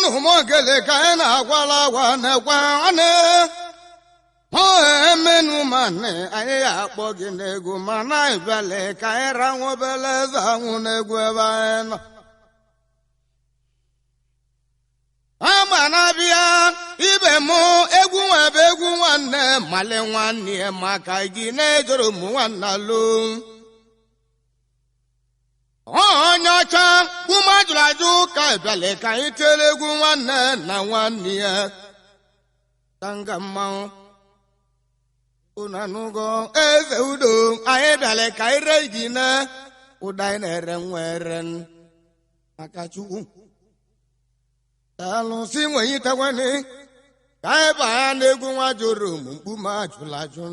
na ụmụogele ka anyị na-agwala agwa na-ekwe nwanne emenu manị anyị ya akpọ gị n'egwu mana anyị bịala ka anyị ranwụ obele eze anwụ n'egwu ebe anyị nọ. Ama na-abịa ibe m egwu nwebe egwu nwanne mali nwanne ya maka gị na-ejoro m nwanna lo. Onye ọcha kwuma jụrụ ajụ ka ịbịala ka anyị tere egwu nwanne na nwanne ya. Tanga mmanwụ unu anụgo eze udo anyị bịala ka anyị ree gị na ụda anyị na-ere nwere maka Chukwu. Alụsị nwenye tekweni ka anyị baa n'egwu nwa jụrụ m mkpu ma ajụla ajụ.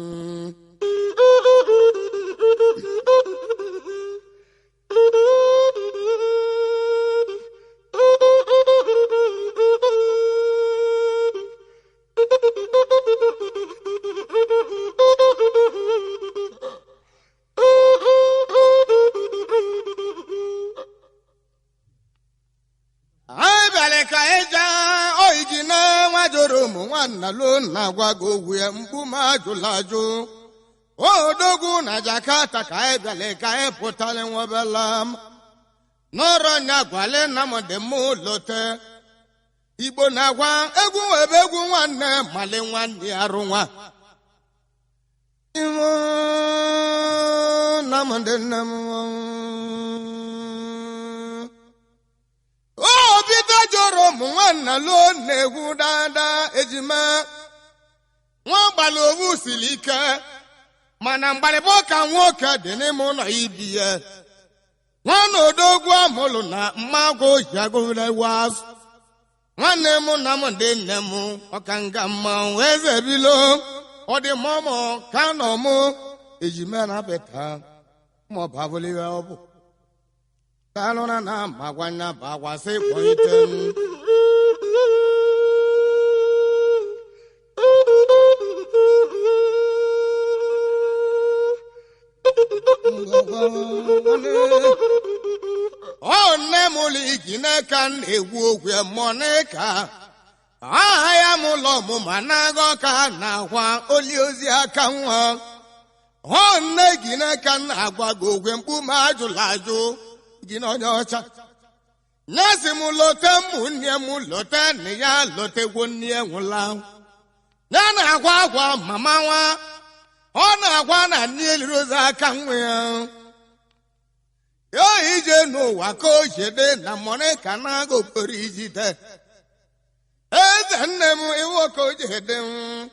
Nna gwa gị ogwu ya mkpu ma ajụla ajụ. Odogwu na Jakarta ka anyị bịala ka anyị pụtara nwebela m n'ọrụ nya gwale na m dị m lote. Igbo na-agwa egwu nwebe egwu nwanne mali nwanne arụ nwa nna m dị nne m. Obido jụrụ m nwanna luo na-egwu dada ejima nwa mgbalị owu siri ike mana mgbalịbọ ka nwoke dị n'ime ụlọ ibi ya. Nwanne odogwu amụlụ na mmagwụ jiagụlewu azụ. Nwanne m na m dị nne m ọkanga mmanwụ eze bilo ọ dị mọmọ ka nọ mụ ejima na pịta maọbụ abụliwe ọ bụ. Talụra na magwanya bụ agwasị kwọite m. Ọ nne m ụlọ iji n'aka na-egwu okwu mọnịka aha ya m ụlọ ọmụma na-agụ ka na-agwa oli ozi aka nwa. Ọ nne gị n'aka na-agwa gị ogwe mkpu ma ajụla ajụ gị n'onye ọcha. Nyasị m lote ụmụnne m lote nne ya lotegwo nne ya nwụla. Ya na-agwa agwa mama nwa ọ na-agwa na nne eliri ozi aka nwa ya. Ya ije n'ụwa ka o jede na mọnịka na-aga okporo ijide. Eze nne m iwu ka o jede m.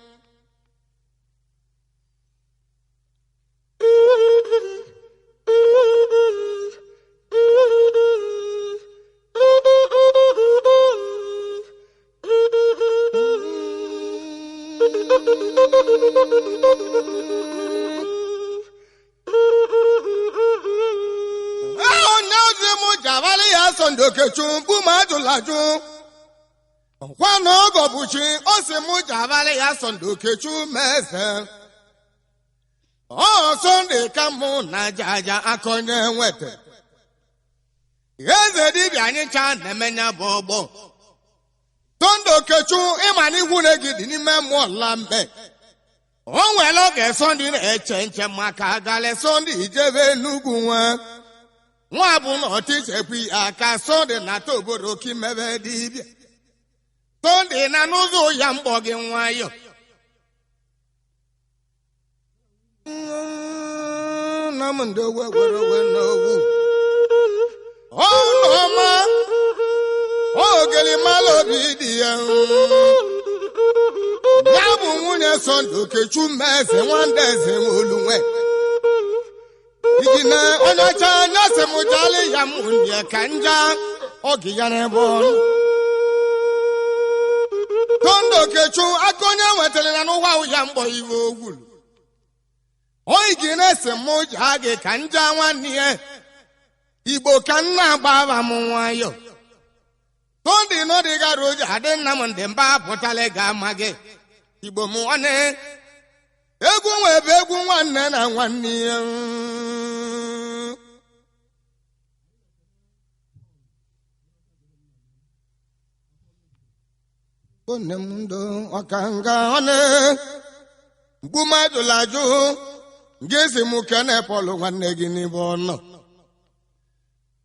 Okechukwu ma ajụla ajụ kwa na ogo bụchi o si mụ jabalị ya Sọnde Okechukwu ma eze ọ Sọnde ka mụ na aja aja akọnye nweta eze dibịa anyị cha na-emenya bụ ọgbọ. Sọnde Okechukwu ịma na igwu na gị dị n'ime mmụọ la mbe o nwere oge Sọnde na-eche nche maka agalị Sọnde ijebe n'ugwu nwa nwa bụ na ọtịchekwu aka Sọnde na-ata obodo ka imebe dibịa. Sọnde na n'ụzọ ya mgbọ gị nwayọ. Ọnụọma ogelimala obi dị ya. Ya bụ nwunye Sọnde Okechukwu ma eze nwande eze nwe. Iji na onye ọcha anya sị m jali ya m ndị ka nja oge ya n'ebe ọnụ. Sọnde Okechukwu aka onye nwetara na n'ụwa ya mgbọ iwe ogwulu. Oyi gị na-ese m jaa gị ka nja nwanne ya. Igbo ka nna agbaba m nwayọ. Sọnde nọdịgara oji adị nna m ndị mba pụtara ga-ama gị. Igbo m nwanne. Egwu nwebe egwu nwanne na nwanne ya. Nne m ndo ọkanga ọnụ mgbu mmadụ lajụ nke si m kene Pọl nwanne gị n'ebe ọ nọ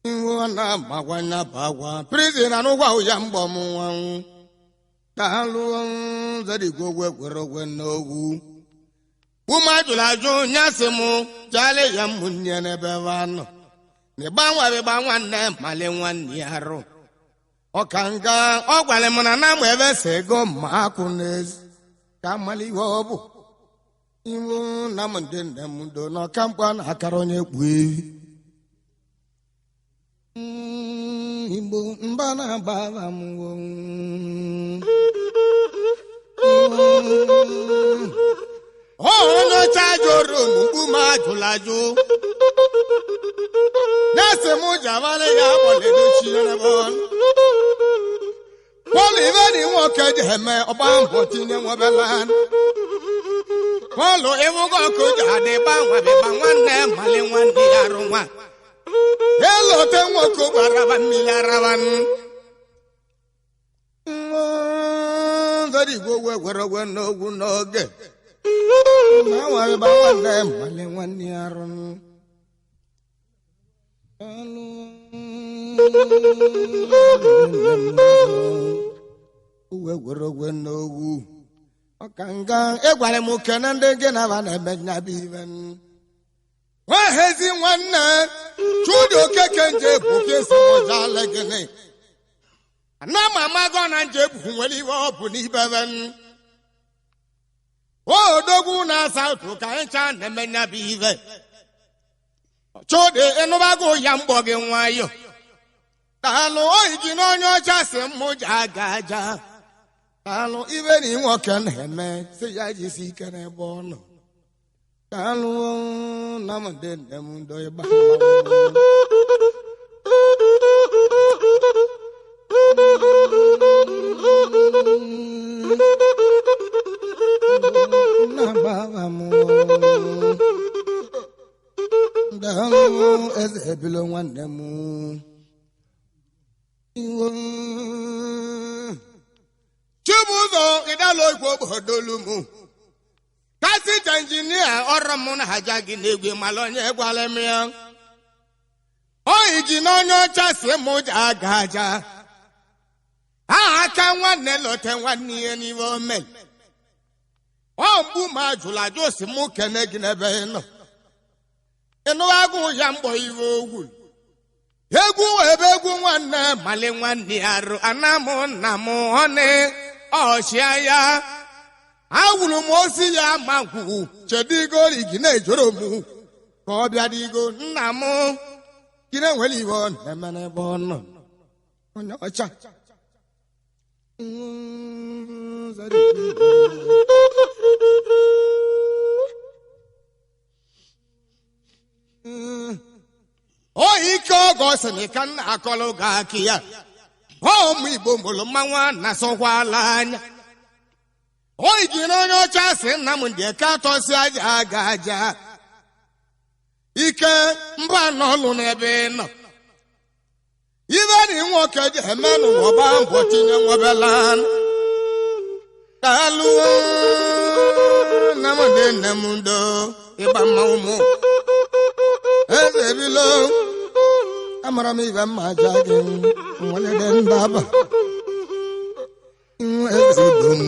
ihu ọ na-agbagwanya bụ agwa prizin na n'ụgwọ ya mgbọ m nwanwụ daalụ zerigwe ogwe gwere ogwe n'ogwu mgbu mmadụ lajụ nya si m jale ya ụmụnne n'ebe ebe nọ na ịgbanwe gba nwanne mali nwanne ya arụ ọkanga ọ gwara m na na mgbe ebe si ego ma akwụ n'ezi ka mali ihe ọ bụ iwu na m ndị nne m do na ọkamkpa na akara onye kpu ehi Igbo mba na-agba m onye ọcha jụrụ m mkpu m ajụla ajụ na-ese m jabara ya Pọl ibe ni nwoke ji eme ọgba mbọ tinye nwebela Pọl ịwụgo ọkụ ji adị gbanwebịgba nwanne mali nwanne ya arụ nwa elote nwoke gbaraba mmiri araba nzọdigwe ogwe gwere ogwe n'ogwu n'oge na nwanne mali nwanne ya arụ uwe gwere ogwe n'ogwu ọka nga ịgwara m kene ndị gị na ba na-eme nyabụ ibe nwahezi nwanne Chudi Okeke nje bụ ka esi mụjale gịnị na ma amago na nje bụ nwere iwe ọ bụ n'ibebe odogwu na-asa otu ka ncha na-eme nyabụ ibe Chudi ịnụbago ya mgbọ gị nwayọ daalụ oyi gị n'onye ọcha si mụ ji aga aja daalụ ibe na nwoke na-eme si ya jisi ike n'ebe ọ nọ daalụ na m dị nne m do ịgba daalụ eze ebilo nwanne m Chibụzọ ịdala ogwe obodolu m kasịta injinia ọrụ m na aja gị n'egwe mala onye gwara m ya oyi ji n'onye ọcha si m ji aga aja aha aka nwanne lote nwanne ihe n'ihe ome ọ mgbu ma jụrụ ajụ si m kene gị n'ebe ị nọ ịnụwa agụ ya mgbọ iwe ogwu egwu ebe egwu nwanne mali nwanne ya arụ anamụ nna m ọnị ọchịa ya awụrụ m osi ya ma gwụ chedigo igi na-ejoro m ka ọ bịa digo nna m gị na-enwere iwe ọ na-eme n'ebe ọ nọ onye ọcha o ike ọgọ sị na ka nna akọlụ ga akị ya ụmụ Igbo mụrụ mmanwụ na-asọkwala anya o jiri onye ọcha sị nna m ndị ka atọsi aja aga aja ike mba n'ọlụ n'ebe ị nọ ibe na nwoke ji eme n'ụwa gbaa mbọ tinye nwebela daalụ nna m dị nne m ndo ịgba mmanwụ mụ eze ebilo amara m ibe mma aja gị nwelede ndaba eze udo m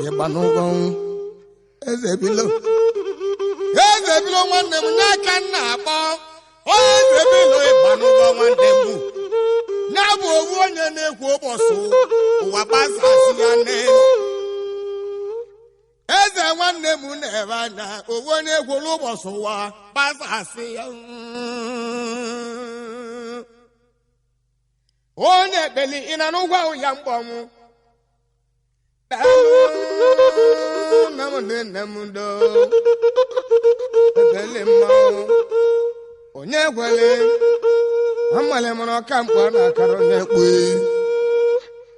ịgba n'ụgwọ eze ebilo eze ebilo nwanne m nye aka nna akpọ eze ebilo ịgba n'ụgwọ nwanne m ya bụ owu onye na-ekwu ụbọchị ụwa gbasasị ya nne eze nwanne m na-ere anya owu onye ekwuru ụbọchị ụwa gbasasị ya onye ekpeli ị na n'ụgwọ ahụ ya mgbọnwụ nna m dị nne m do ebeli mmanwụ onye gwele amale mụrụ ọka mkpọ na akara onye kpu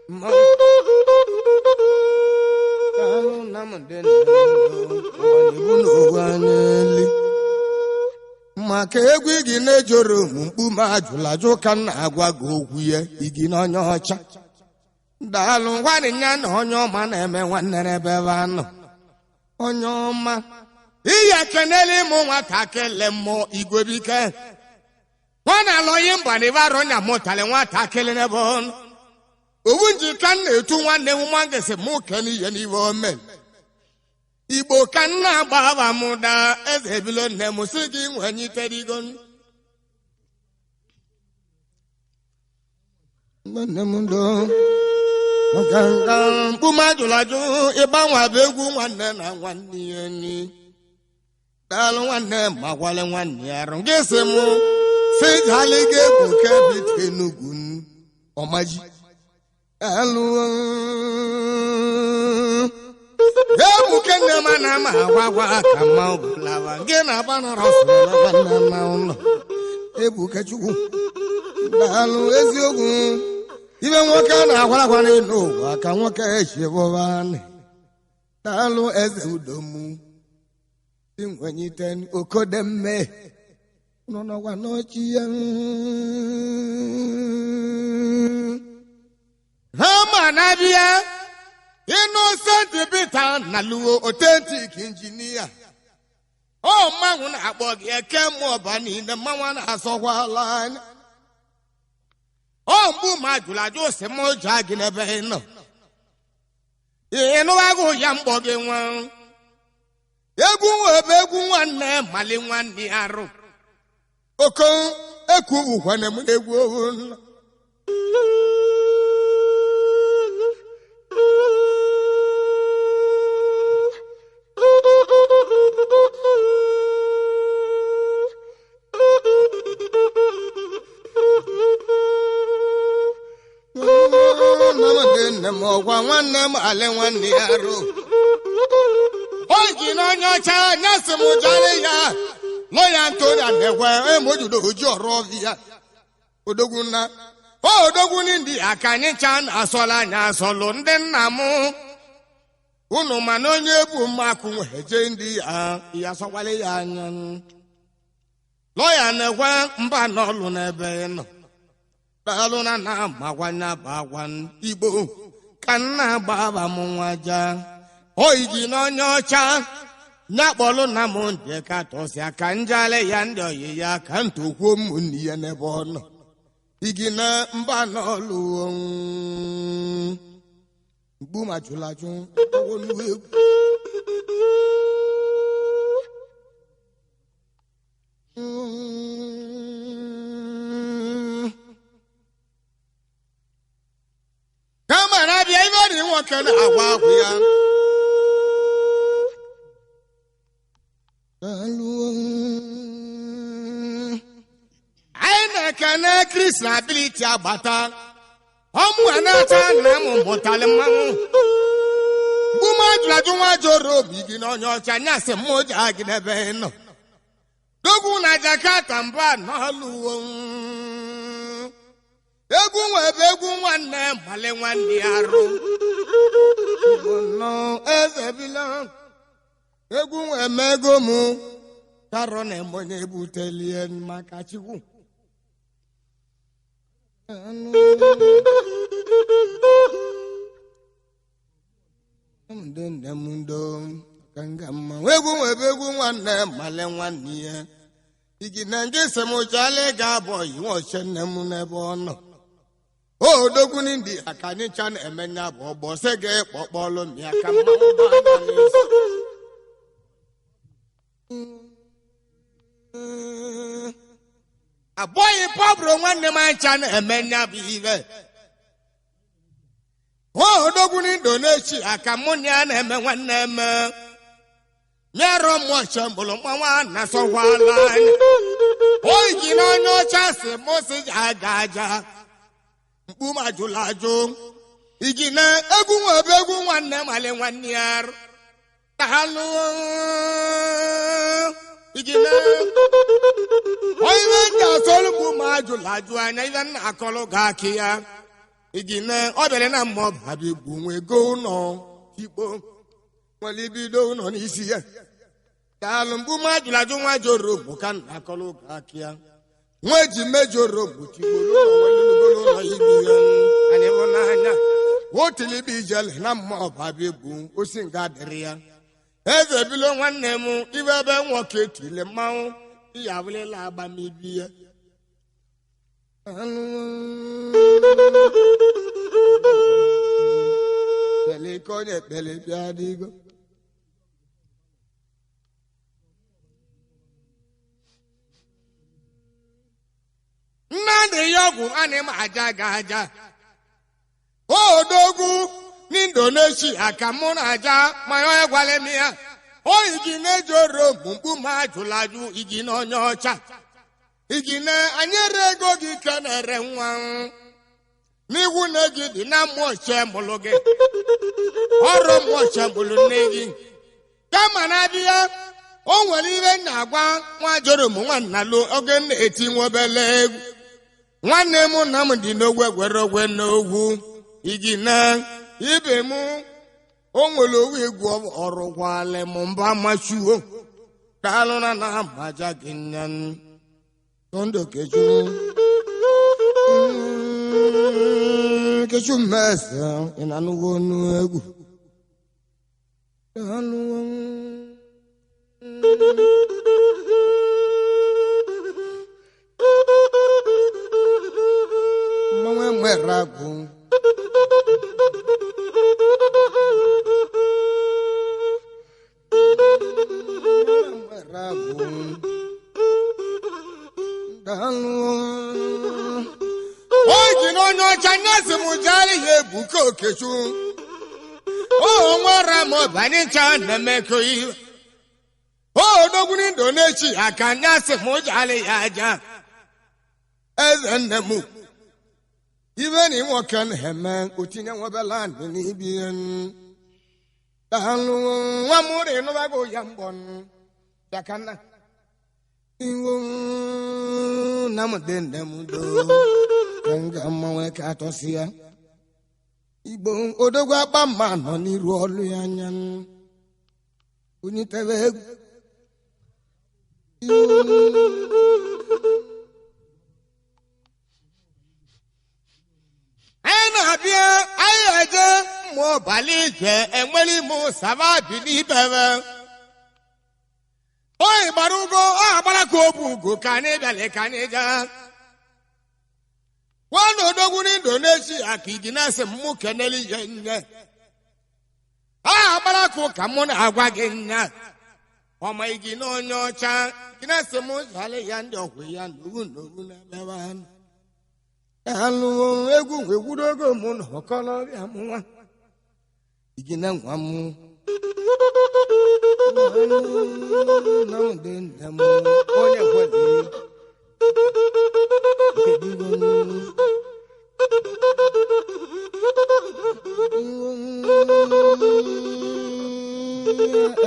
mmanwụ nna m dị nne m do ụwa na-ebu n'owu anya eli maka egwu igi na-ejoro m mkpu ma ajụla ajụ ka m na-agwa gị okwu ya igi n'onye ọcha Daalụ nwanne ya na onye ọma na-eme nwanne n'ebe ebe anọ. Onye ọma. Iya kenele ịmụ nwatakịrị mmụọ igwebike. Nwa na-alọghị mba na ibe arụ nya mụtalị nwatakịrị n'ebe ọ nọ. Owu nji ka m na-etu nwanne m nwa ngesi mụ kene ihe n'iwe ome. Igbo ka m na-agba aba m daa eze ebilo nne m si gị nwenyiterigo. Nwanne m ndo nka mkpume ajụlajụ ịgbanwe bụ egwu nwanne na nwanne ya enyi. Daalụ nwanne ma gwale nwanne ya arụ gị sị mụ sị jali gị egwu ke bit Enugu ọmaji. Daalụ ebuke nne m na ama agwa agwa ka mma ọbụlawa gị na-agba nara ọsọ na nwanne na ụlọ. Ebuke Chukwu daalụ eziokwu ibe nwoke na-agwara agwa n'elu ụwa ka nwoke echi bụba anị. Daalụ eze udomu inwenyite okodemme nọ n'ọgwa n'ọchị ya. Ha ma na-abịa Innocent Peter na luo authentic engineer. Ọ mmanwụ na-akpọ gị eke mmụọba niile mmanwụ na-asọkwala anya. Ọ mgbu ma jụrụ ajụ sị m jụọ gị n'ebe ị nọ. Ị nụwaghị ya mgbọ gị nwa. Egwu ebe egwu nwanne mali nwanne ya arụ. Oko ekwubukwana m egwu owu nna. Nne m ọgwa nwanne m alị nwanne ya arụ. O ji n'onye ọcha nyasị m jara ya. Lọya Antonia na-ekwe emojudo oji ọrụ ọvịa. Odogwu nna. O odogwu ndị aka anyị ncha na-asọla anya asọlụ ndị nna m. Unu ma na onye bụ mmakụ eje ndị ya ya sọkwala ya anya. Lọya na-ekwe mba n'ọlụ n'ebe ị nọ. Daalụ na na amagwanya bụ agwa Igbo ka nna gbaba m nwa ja. Oyi n'onye ọcha nyakpọlụ na m ndị ka tọsịa ka njale ya ndị oyi ya ka ntokwuo ụmụnne ya n'ebe ọ nọ. Igi na mba n'ọlụ mgbu ma jụlajụ olu egwu. Kama na-abịa ibe dị nwoke na-agwa agwụ ya. Anyị na-ekene Chris na ability agbata. Ọmụ a na-ata na m mụtalị mmanwụ. Mgbu ajụlajụ nwa jụrụ obi gị n'onye ọcha nyasị m ji gị n'ebe ị nọ. Dogwu na Jakarta mba n'ọlụwo. Egwu nwa ebe egwu nwanne mali nwanne ya arụ. Eze bila. Egwu nwa emego m. Karọ na eme onye ebutelie maka Chukwu. Egwu nwa ebe egwu nwanne mali nwanne ya. Igi na nke sị m chale ga-abụ iwe ọchị nne m n'ebe ọ nọ. O odogwu ndị aka anyị ncha na-eme nya bụ ọgbọ sị gị kpọkpọlụ m ya ka mmanwụ gbaa n'isi. Abụghị Pablo nwanne m ncha na-eme nya bụ ihe. O odogwu n'Indonesia aka mụ na ya na-eme nwanne m. Nyerọ m ọchọ mụrụ mmanwụ a na-asọkwala anya. O ji n'onye ọcha si mụ si aja aja. Mkpu m ajụla ajụ. Igi na egwu nwa ebe egwu nwanne mali nwanne ya arụ. Daalụ. Igi na onye ndị asọlụ mkpu m ajụla ajụ anya ibe nna akọlụ ga-akị ya. Igi na ọ bịara na mmụọ babịa igbu nwe ego ụlọ ikpo. Nwere ibido ụlọ n'isi ya. Daalụ mgbu m ajụla ajụ nwa jụrụ bụ ka nna akọlụ ga-akị ya. Nwa eji mejọrọ bụ tigboro ụlọ nwelugolo ụlọ ibi ya. Anyị bụ n'anya. O tilibi ijele na mma ọbabịa egwu osi nga dịrị ya. Eze bilo nwanne m ibe ebe nwoke tili mmanwụ iya abụlịla agbamibi ya. Kpele ka onye ekpele bịa dịgo. Nnadị ya ọgwụ ana m aja ga aja. Odogwu n'Indonesia ka mụ na-aja ma onye gwara m ya. Oyi gị na-eji oro mkpu ma ajụla ajụ igi na onye ọcha. Igi na anyị ere ego gị ka na-ere nwa n'iwu na gị dị na mmụọ ochie mụlụ gị. Ọrụ mmụọ ochie mụlụ nne gị. Kama na abịa o nwere ihe m na-agwa nwa jụrụ m nwannalu oge m na-eti nwa obele egwu. Nwanne m na m dị n'ogwe gwere ogwe n'ogwu igi na ibe m o nwere owu egwu ọrụ gwale m mba machuo daalụ na na amaja gị nyan tondo kechu kechu mmese ị na-anụgo ọnụ egwu daalụ. Mmanwụ enwere agwụ. Enwere agwụ. Daalụ. O ji n'onye ọcha nyasị m jara ya ebuka okechu. O nwere m ọbanye ncha na-emekọ ihe. O odogwu n'Indonesia ka nyasị m jara ya aja. Eze nne m. Ibe ni nwoke na-eme otinye nwebela anị n'ibi ya. Daalụ nwa m ụrụ ịnụbago ya mbọ dakana. Iwo na m dị nne m do. Ka nga mmanwụ ka atọsi ya. Igbo odogwu akpa mma nọ n'iru ọlụ ya anya. Onye tebe egwu. Anyị na-abịa anyị eje mmụọ balị ije enwere ime sava bili ibebe. Oyi gbara ugo ọ agbara ka o bu ugo ka anyị bịara ka anyị jee. Nwanne odogwu n'Indonesia ka igi na-asị mụ keneli ya nne. A agbara ka ụka mụ na-agwa gị nya. Ọma igi na onye ọcha igi na-asị mụ zalị ya ndị ọgwụ ya n'owu n'owu na-emebe anụ. Alụ egwu egwurogo mụ na ọkọlọbịa mụ nwa. Igi na nwa mụ. Onye kwede.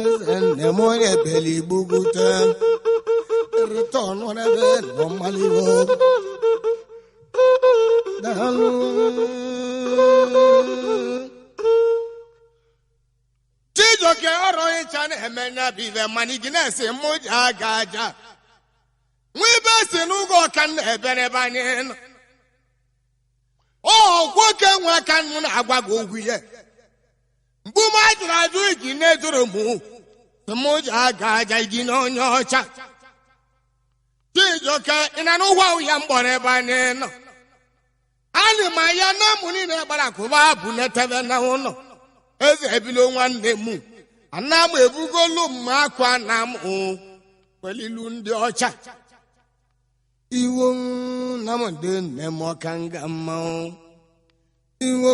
Eze nne m onye beli gbugute. Rịtọnụ n'ebe nọ mmaliwo. Daalụ. Chijioke ọrụ ịcha na-eme nya bụ ibe mana igi na-esi mụ ji aga aja. Nwa ibe si n'ụgwọ ọka na-ebe n'ebe anyị nọ. Ọ nwoke nwe aka nụ na-agwa gị okwu ya. Mgbu m ajụrụ ajụ igi na-ejuru mụ. Mụ ji aga aja igi na onye ọcha. Chijioke ị na n'ụgwọ ya mgbọrọ ebe anyị nọ. Ana m aya na mụ niile gbara akụba bụ n'etebe na ụlọ. Eze ebilo nwanne m. Ana m ebugolu m akwa na m kwelilu ndị ọcha. Iwo na m dị nne m ọka nga mmanwụ. Iwo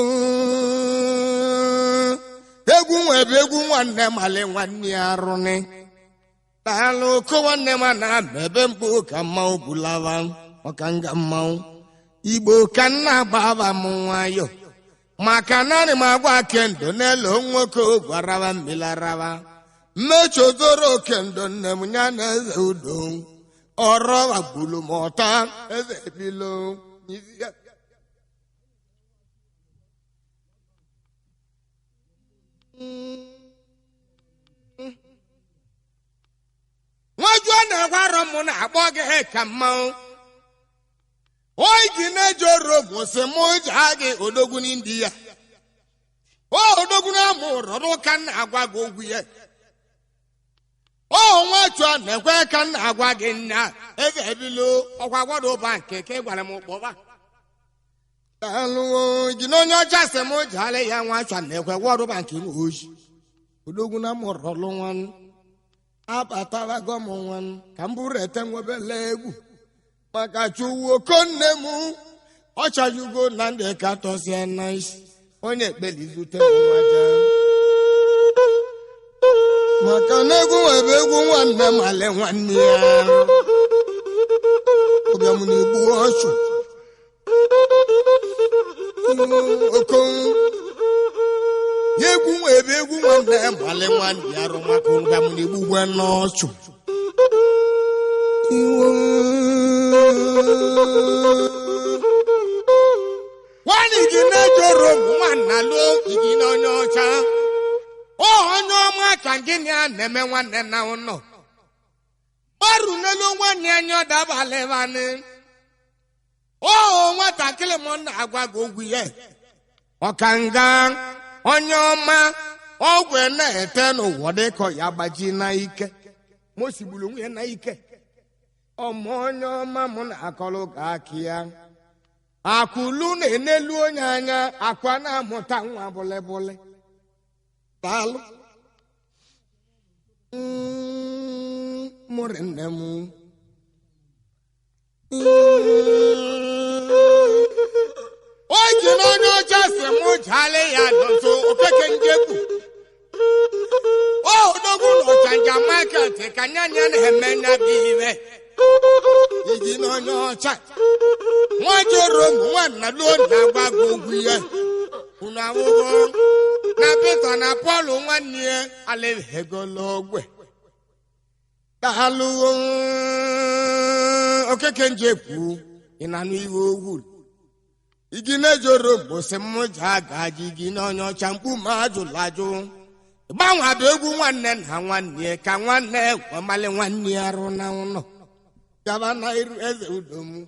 egwu nwa ebe egwu nwanne m alị nwanne ya arụnị. Daalụ ko nwanne m na ebe mkpu ka mmanwụ bulawa ọka nga mmanwụ. Igbo ka nna agbaba m nwayọ. Maka naanị m agwa kendo n'elu nwoke gwarawa mmiri mmechozoro kendo nne m ya na eze udo. Ọrọ agbulu m ọta eze bilo. Nwajuo na-agwarọ m na-akpọ gị ka mmanwụ. Oyi ji na-eji oro mụ sị mụ jaa gị odogwu n'India. O odogwu na amụ rọrọ ka nna agwa gị okwu ya. O nwa chụọ na-ekwe ka nna agwa gị nna eze ebilo ọkwa gwọdụ ụba nke ka ị gwara m kpọba. Alụwo ji na onye ọcha sị m jale ya nwa chụọ na-ekwe gwọdụ ụba nke m oji. Odogwu na amụ rọrọ nwanụ. Abatarago m nwanụ ka m bụrụ ete nwebele egwu. Maka chụwo okonne m ọ chajugo na ndị ka tọsịa na isi onye ekpelizute m nwaja. Maka na egwu nwebe egwu nwanne m ale nwanne ya. Ụbịam na-egbu ọchụ. Okon. Ya egwu nwebe egwu nwanne m ale nwanne ya rụ maka ụbịam na-egbu gwe n'ọchụ. Iwo. Nwanne gị na-ejoro m nwanna lụọ gị n'onye ọcha. O onye ọma ka gịnị a na-eme nwanne na ụlọ. Gbaru n'elu nwanne anya ọ dabalịbanị. O nwatakịrị m na-agwa gị okwu ya. Ọkanga onye ọma ọgwụ na-ete n'ụwa dịka ya gbaji na ike. Ma o sigburu onwe ya na ike. Ọmụ onye ọma m na-akọrọ gị akị ya. Akụlu na-enelu onye anya akwa na-amụta nwa bụlịbụlị. Daalụ. Mụrị nne m. O ji n'onye ọcha si mụ jale ya n'otu okeke njekwu. O odogwu n'ọchanja market ka nyanya na-eme nya bụ iwe. Iji n'onye ọcha. Nwa joro m nwanna luo na-agwa gị okwu ya. Unu awụgo na Pita na Pọl nwanne ya alịghegolo ogwe. Daalụ okeke njekwu ị na-anụ iwe ogwu. Igi na-ejoro mgbụsị m ji aga ji gị n'onye ọcha mkpu ma ajụla ajụ. Gbanwa bụ egwu nwanne na nwanne ya ka nwanne nwemalị nwanne ya arụ na ụlọ. Gaba na iru eze udo m.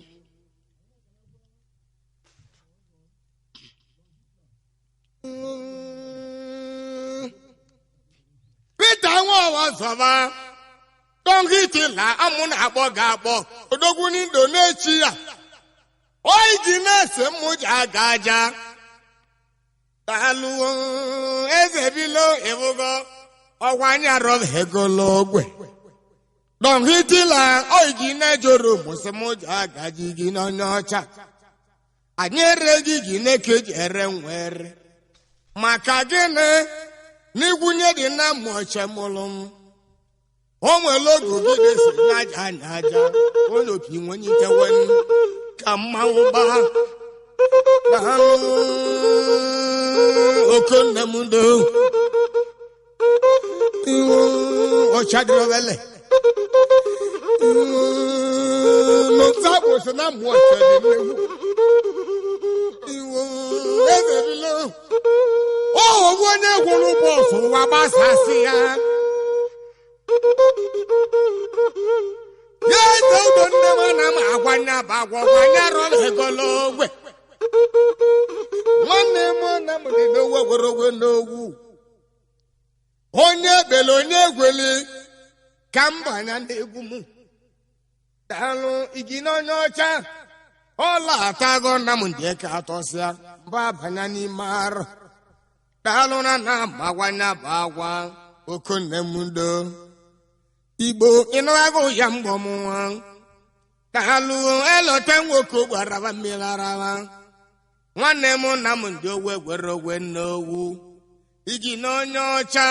Pita nwaọwa zọba dọngiti la amụ na-akpọ ga-akpọ odogwu n'indo na-echi ya. Oyi ji na-ese mụ ji aga aja. Daalụ eze bilo ịbụgo ọkwa anya rọbegolo ogwe. Dọngiti la oyi ji na-ejoro mụsị mụ ji aga ji gị n'onye ọcha. Anyị ereghị gị na-eke ji ere nwere. Maka gịnị n'igwunye dị na mmụọche mụrụ m. O nwere oge ogide si n'aja anya aja onye opi nwenye ikewe ka mmanwụ gbaa. Daalụ okonne m do. Iwu ọcha dịrị obele. N'otu agbụsị na mmụọche dị nnegwu. Iwu eze bilo. O ogbu onye gwụrụ bọọsụ ụwa gbasasị ya. Ya eze udo nne m na m agwa nya bụ agwa ọgwa nya rọrọ egolo ogwe. Nwanne m na m dị n'owu ogologo n'ogwu. Onye ebele onye egweli ka m banya ndị egwu m. Daalụ igi n'onye ọcha. Ọla atago nna m ndị ka atọsịa mba abanya n'ime arụ. Daalụ na na amagwanya bụ agwa okonne m do. Igbo ịnụagụ ya mgbọ m nwa. Daalụ elote nwoke gwaraba mmiri araba. Nwanne m na m ndị ogwe gwere ogwe n'owu. Igi n'onye ọcha.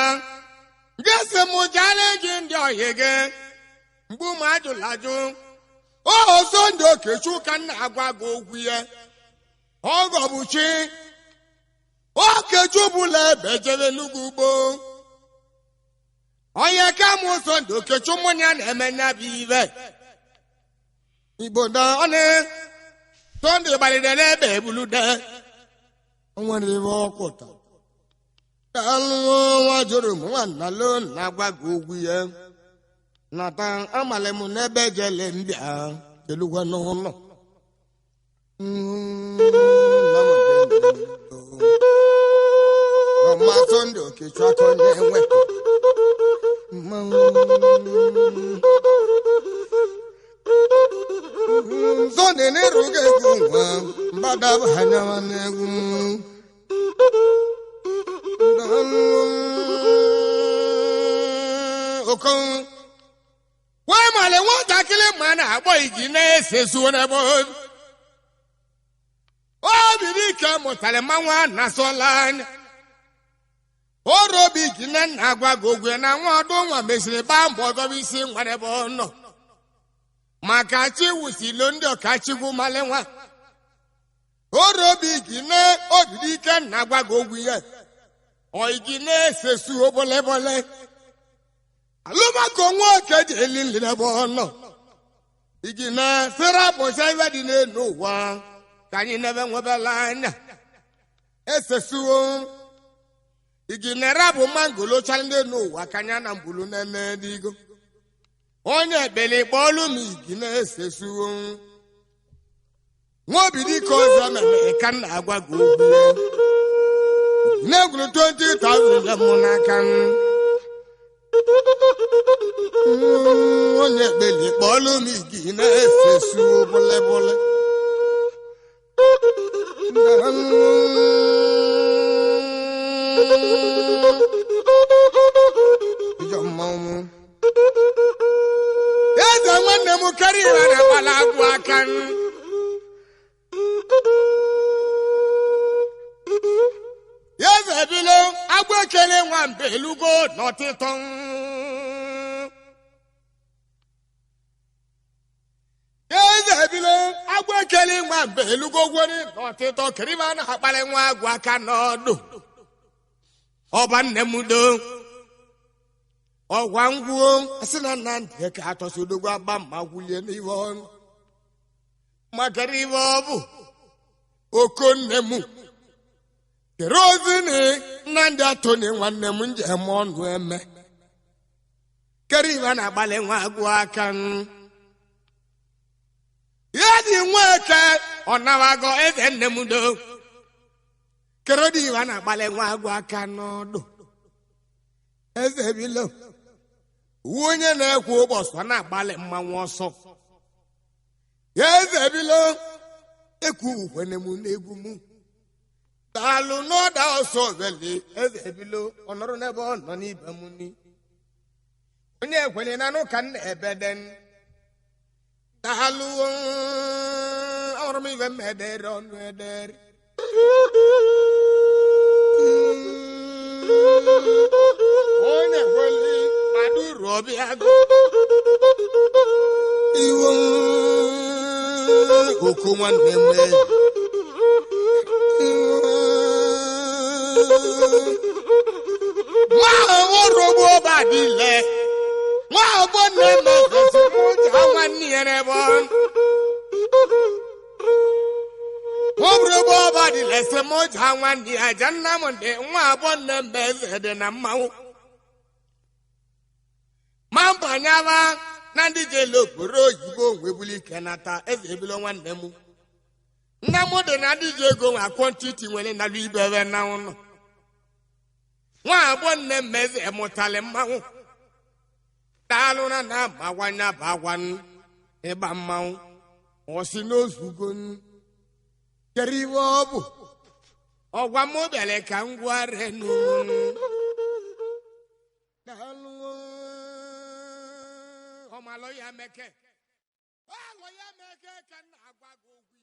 Gesi m jara gị ndị ọhịa gị. Mgbu m ajụla ajụ. O ọzọ ndị okechu ka m na-agwa gị okwu ya. Ọgọ bụ chi. Okechu bụla ebe jebe n'ugwu ugbo. Onye ka m ụzọ ndị okechu mmụnya na-eme nya bụ ibe. Igbo na ọnụ Tọndụ gbalịrị n'ebe ebulude. O nwere ibe ọkwụta. Daalụ nwa jụrụ m nwanna lo na-agwa gị okwu ya. Nata amalị m n'ebe jele mbịa kelugwa n'ụlọ. Ijọma Sunday Okechukwu onye nwe mmanwụ. Sunday na-erughị egwu nwa mbadaba anyawa n'egwu. Okon wee male nwatakịrị ma na-akpọ igi na-ese zuo n'ebe obi dike mụtara mmanwụ a na-asọla anya. Orobi igi na nna agwa gị ogwe na nwa ọdụ nwa mesịrị gbaa mbọ gọba isi nwa n'ebe ọ nọ. Maka chi wusilo ndị ọkachikwu male nwa. Orobi igi na obi dike nna agwa gị ogwe ya. Ọ igi na-ese suo bọlebọle. Alụmako nwoke ji eli nri n'ebe ọ nọ. Igi na sịrapụcha iwe dị n'elu ụwa ka anyị n'ebe nwebela anya. Esesuo. Igi na rabụ mangolo chara n'elu ụwa ka anya na mbulu nene n'igo. Onye ekpele kpọọlụ m igi na-esesuo. Nwa obi dike ọzọ mere ka m na-agwa gị okwu. Na-egwuru 20,000 mụ n'aka m. Onye ekpele kpọọlụ m igi na-esesu bụlịbụlị. Ijọ mmanwụ. Eze nwanne m karịa ịghara agbala agwụ aka m. Eze ebilo agbụ ekele nwamba elugo n'ọtịtọ. Eze ebilo agbụ ekele nwamba elugo gwori n'ọtịtọ kiriba na-akpali nwa agwụ aka n'ọdụ. Ọba nne m do. Ọgwa ngwuo sị na Nnamdị ka atọsi odogwu agba mma gwulie n'ihe ọnụ. Makara ihe ọ bụ oko nne m. Kere ozi na Nnamdị Atoni nwanne m njem ọnụ eme. Kere ibe na-agbalị nwa agwụ aka m. Ya dị nweke ọ nawago eze nne m do. Kere dị ibe na-agbalị nwa agwụ aka n'ọdụ. Eze bilo. Uwe onye na-ekwu ụbọchị ọ na-agbalị mmanwụ ọsọ. Eze bilo. Ekwu ukwene m n'egwu m. Daalụ n'ọda ọsọ veli eze bilo ọ nọrọ n'ebe ọ nọ n'ibe m ni. Onye ekwenye na anụ ka m na-ebede. Daalụ ọrụ m ibe m edere ọnụ edere. Onye kweli maduru ọbịa go. Iwo oko nwanne m. Nwa orogbo ọba dịle. Nwa ọgbọ nne m esi m ụja nwanne ya n'ebe ọ. Orogbo ọba dịle si m ụja nwanne ya ja nna m dị nwa agbọ nne m eze dị na mmanwụ. Ma mbanyaba na ndị jele okporo oyibo nwebuli ike nata eze ebilo nwanne m. Nna m dị na ndị ji ego nwe akwọntiti nwere nalụ ibebe na ụlọ. Nwa agbọ nne m eze mụtalị mmanwụ. Daalụ na na amagwanya bụ agwanụ ịgba mmanwụ. Ọ sị n'ozugo kere iwe ọ bụ. Ọgwa m bịara ka m gwa renu. Daalụ ọmalọ ya meke. Alọ ya meke ka m na-agwa gị okwu.